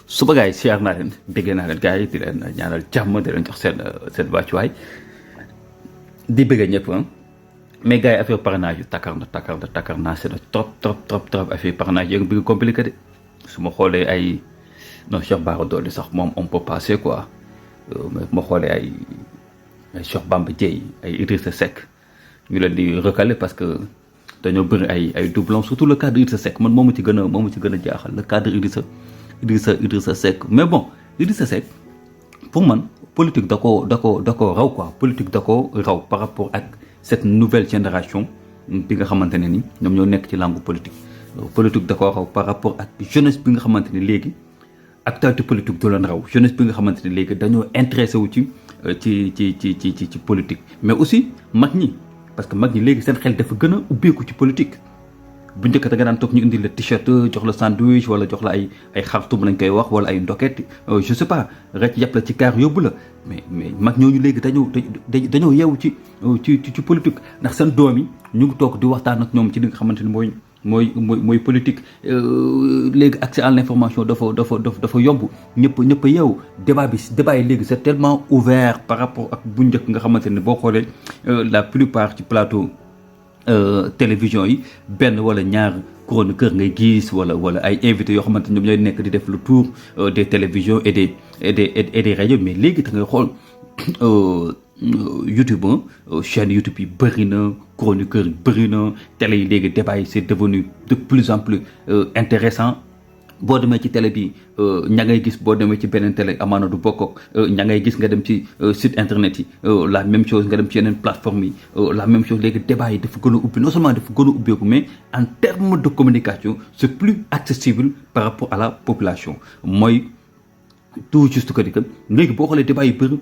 suba gars yi siyaar naa leen dégg naa leen gars yi di leen ñaanal jàmm di leen jox seen wàccuwaay di bëgg ñëpp mais gars yi affaire parrainage yu takkar naa seen trop affaire parrainage yi bi nga compliqué de su ma xoolee ay non Cheikh Bara Dolly sax moom on peut passer quoi mais ma xoolee ay Cheikh Bamba Dièye ay Idrissa Seck ñu leen di recaler parce que dañoo bëri ay doublons surtout le cas de Idrissa Seck man moomu ci gën a jaaxal le cas de Idrissa Seck mais bon Idrissa Seck pour man politique da ko raw quoi politique da ko raw par rapport ak cette nouvelle génération bi nga xamante ne ni ñoom ñoo nekk ci langue politique da ko raw par rapport ak jeunesse bi nga xamante ni léegi actualité politique du leen raw jeunesse bi nga xamante ni léegi dañoo intéressé wu ci politique mais aussi mag ñi parce que mag ñi léegi seen xel dafa gën a ubbeeku ci politique bu njëkk da nga daan toog ñu indi la t-shirt jox la sandwich wala jox la ay xartum lañ koy wax wala ay ndoket je sais pas rek yàpp la ci kaar yóbbu la mais mag ñooñu léegi dañoo yeewu ci politique ndax seen doom yi ñu ngi toog di waxtaan ak ñoom ci li nga xamante ni mooy politique léegi accès à l'information dafa yomb ñëpp a yeewu débat yi léegi c'est tellement ouvert par rapport ak bu njëkk nga xamante ni boo xoolee la plupart ci plateau télévision yi benn wala ñaar chroniqueur ngay gis wala ay invités yoo xamante ñoom ñooy nekk di def le tour des télévisions et des radios mais léegi da ngay xool YouTube chaîne YouTube yi bëri na chroniqueur yi bëri na télé yi léegi débat yi c'est devenu de plus en plus intéressant boo demee ci télé bi ña ngay gis boo demee ci beneen télé amaana du bokk ak ña ngay gis nga dem ci site internet yi la même chose nga dem ci yeneen plateforme yi la même chose léegi débat yi dafa gën a ubbi non seulement dafa gën a ubbeeku mais en termes de communication c'est plus accessible par rapport à la population mooy tout juste que di que léegi boo xoolee débat yi bëri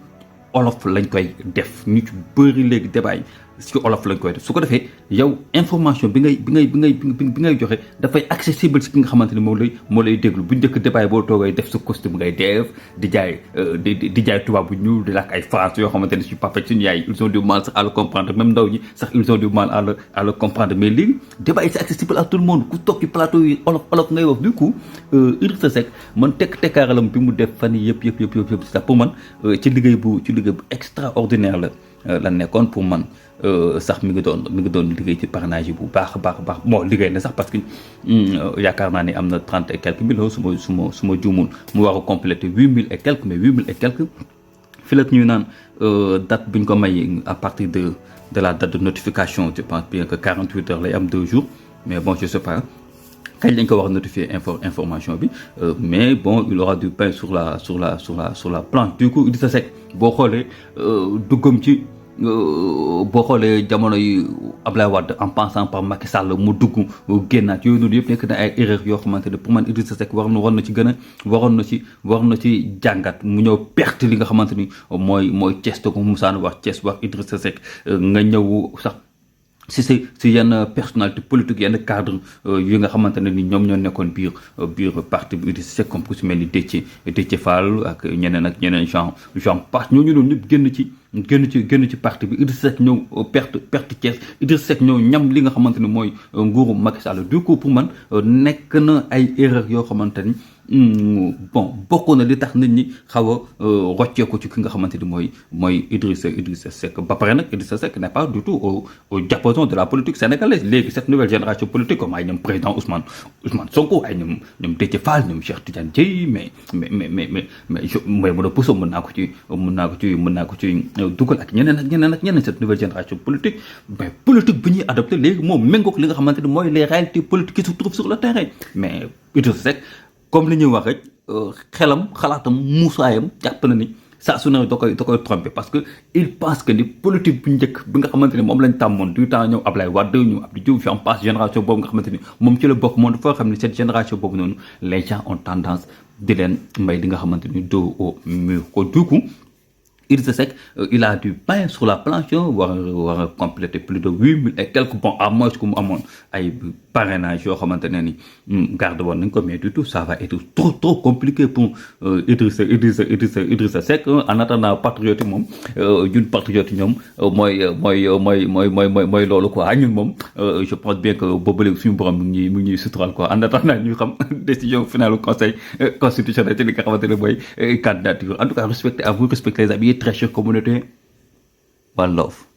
olof lañ koy def ñu ci bëri léegi débat yi ci olof lañ koy def su ko defee yow information bi ngay joxe dafay accessible ci ki nga xamante ni moo lay déglu bu njëkk débat yi boo toogee def sa costume ngay def di jaay tubaab bu ñuul di làkk ay France yoo xamante ne suñu papa suñu yaay ils ont du mal sax à le comprendre même ndaw ñi sax ils ont du mal à le comprendre mais léegi débat yi c'est accessible à tout le monde ku toog ci plateau yi olof ngay wax du coup Idrissa Seck man tekkaaralam bi mu def fan yi yëpp sax pour man ci liggéey bu extraordinaire la nekkoon pour man sax mi ngi doon liggéey ci parrainage bu baax bon liggéey na sax parce que yaakaar naa ni am na 30 et quelques mille su ma juumul mu war a compléter 8000 et quelques mais 8000 et quelques fi la ñuy naan date bi ñu ko may à partir de la date de notification je pense bien que 48 heures lay am 2 jours mais bon je sais pas kañ lañ ko war a notifier information bi mais bon il aura du pain sur la planche du coup Idrissa Seck boo xoolee duggam ci boo xoolee jamono yi Ablaye Wade en passant par Macky Sall mu dugg génnaat yooyu noonu yëpp nekk na ay erreurs yoo xamante ne pour man Idrissa Seck waroon na ci jàngat mu ñëw perte li nga xamante ni mooy Thiès te ko Moussa wax Thiès wax Idrissa Seck nga ñëw sax si yenn personnalité politique yenn cadre yi nga xamante ne ni ñoom ñoo nekkoon biir parti bi Idrissa Seck comme ku si mel ni Déthié Fall ak ñeneen Jean Pass ñooñu noonu ñëpp génn ci parti bi Idrissa Seck ñëw perte Thiès Idrissa Seck ñëw ñam li nga xamante ni mooy nguuru Macky Sall du coup pour man nekk na ay erreurs yoo xamante ni bon bokkoon na li tax nit ñi xaw a rocceeku ci ki nga xamante ni mooy Idrissa Seck ba pare nag Idrissa Seck n'est pas du tout au diapason de la politique sénégalaise léegi cette nouvelle génération politique comme ay ñoom président Ousmane Sonko ay ñoom Déthié Fall ñoom Cheikh Tidiane Dièye mais mën a puso mën naa ko ci dugal ak ñeneen cette nouvelle génération politique mais politique bi ñuy adopté léegi moom méngoog li nga xamante ni mooy les réalités politiques qui se trouvent sur le terrain mais Idrissa Seck comme li ñuy wax rek xelam xalaatam muusaayam jàpp na ni saa su ne da koy trompé parce que il pense que ni politique bu njëkk bi nga xamante ni moom lañ tàmmoon du temps ñëw Ablaye Wade ñu Abdou Diouf j'en passe génération boobu nga xamante ni moom ci la bokk moom dafa xam ne cette génération boobu noonu les gens ont tendance di leen may li nga xamante ni dos au mur ko du coup Idrissa Seck, il a du pain sur la planche, war compléter plus de 8000 et quelques bon à moins que mu amoon ay parrainage yoo xamante ne ni garde woon nañ ko mais du tout ça va être trop compliqué pour Idrissa Seck. En attendant patriote yi moom ñun patriote yi ñoom mooy loolu quoi ñun moom je pense bien que boobu léegi suñu borom mu ngi ñuy suturaal quoi en attendant ñu xam décision finale conseil constitutionnel ci li nga xamante ne mooy candidature. En tout cas, respectez à vous, respectez les amis, très chère communauté. One love.